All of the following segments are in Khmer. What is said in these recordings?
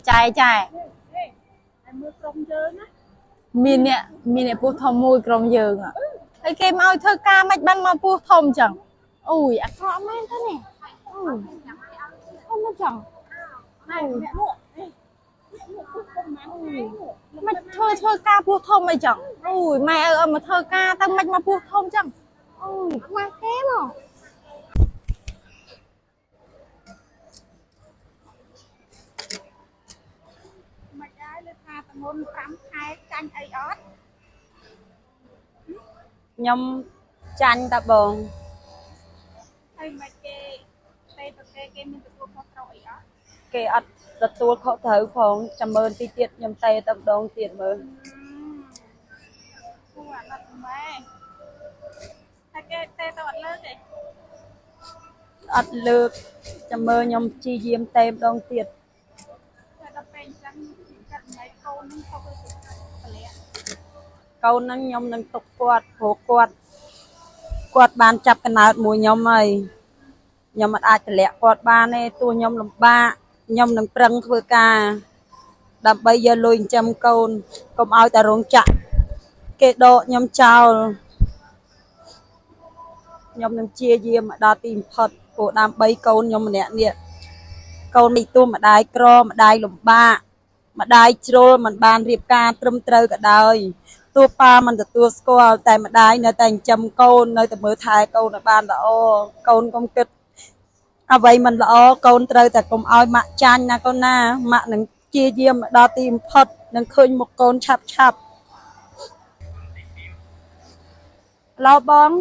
ចែចែ តែមើលក្រុមយើងណា មានអ្នកមានអ្នកពោះធំមួយក្រុមយើងហើយគេមកឲ្យធ្វើការមិនបានមកពោះធំចឹងអូយអាក្រក់មែនទេនេះអូយធំមកចឹង ណែអ្នកនោះអ្នកនោះពុះពុំម៉ានថ្ងៃនោះ មិនធ្វើការពោះធំអីចឹងអូយម៉ែឪឲ្យមកធ្វើការទៅមិនមកពោះធំចឹងអូយខ្មាស់គេមក មិនដែរលើថាតងន់5ខែចាញ់អីអត់ ខ្ញុំចាញ់តាបង ហើយមិនគេទេប្រគេគេមានទទួលខុសត្រូវអីអត់ គេអត់ទទួលខុសត្រូវផងចាំមើលទីទៀតខ្ញុំទេតែម្ដងទៀតមើល គួរអាណិតម៉ែតែគេទេទៅអត់លើកទេ អត់លើកចាំមើលខ្ញុំជីយាមទេម្ដងទៀត តែដល់ពេលអញ្ចឹងកាត់ម៉ែកូននឹងទៅទៅលាក់ កូននឹងខ្ញុំនឹងទុកគាត់ព្រោះគាត់បានចាប់កណើតមួយខ្ញុំហើយខ្ញុំអត់អាចតម្លាក់គាត់បានទេទោះខ្ញុំលំបាកខ្ញុំនឹងប្រឹងធ្វើការដើម្បីយកលុយចិញ្ចឹមកូនកុំឲ្យតែរោងចក្រគេដកខ្ញុំចោលខ្ញុំនឹងជាយាមមកដល់ទីបំផុតព្រោះដើម្បីកូនខ្ញុំម្នាក់នេះកូននេះទោះម្ដាយក្រម្ដាយលំបាកម្ដាយជ្រុលមិនបានរៀបការត្រឹមត្រូវក៏ដោយទោះប៉ាមិនទទួលស្គាល់តែម្ដាយនៅតែចិញ្ចឹមកូននៅតែមើលថែកូនឲ្យបានល្អកូនកុំគិតអ្វីមិនល្អកូនត្រូវតែកុំឲ្យម៉ាក់ចាញ់ណាកូនណាម៉ាក់នឹងជាយាមមកដល់ទីបំផុតនឹងឃើញមុខកូនឆាប់ឆាប់ឡោបង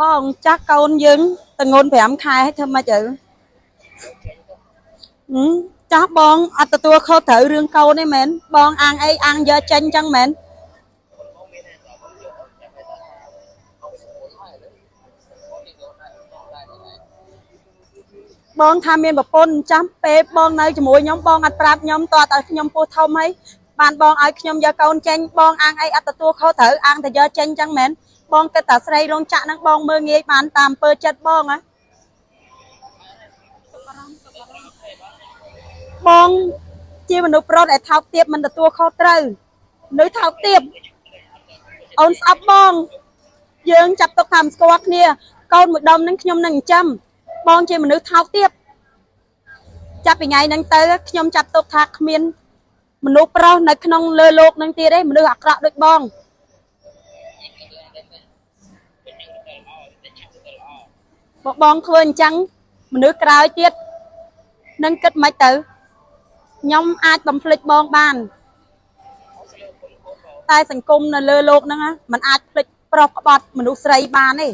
បងចាស់កូនយើងតងូន5ខែឲ្យធ្វើម៉េចទៅចាស់បងអត់ទទួលខុសត្រូវរឿងកូនទេមែនបងអាងអីអាងយកចេញចឹងមែនបងថាមានប្រពន្ធចាំពេលបងនៅជាមួយខ្ញុំបងអត់ប្រាប់ខ្ញុំតើតើខ្ញុំពោះធំហើយបានបងឲ្យខ្ញុំយកកូនចេញបងអាងអីអត់ទទួលខុសត្រូវអាងតែយកចេញចឹងមែនបងគិតតែស្រីរោងចក្រហ្នឹងបងមើលងាយបានតាមអំពើចិត្តបងហ៎បងជាមនុស្សប្រុសដែលថោកទាបមិនទទួលខុសត្រូវនៅថោកទាបអូនស្អប់បងយើងចាប់ទុកថាមិនស្គាល់គ្នាកូនមួយដុំហ្នឹងខ្ញុំនឹងចិញ្ចឹមបងជាមនុស្សថោកទាបចាប់ពីថ្ងៃហ្នឹងទៅខ្ញុំចាប់ទុកថាគ្មានមនុស្សប្រុសនៅក្នុងលើលោកហ្នឹងទៀតទេមនុស្សអាក្រក់ដូចបងបងធ្វើអញ្ចឹងមនុស្សក្រោយទៀតនឹងគិតមិនទៅខ្ញុំអាចបំភ្លេចបងបានតែសង្គមនៅលើលោកហ្នឹងមិនអាចភ្លេចប្រុសក្បត់មនុស្សស្រីបានទេ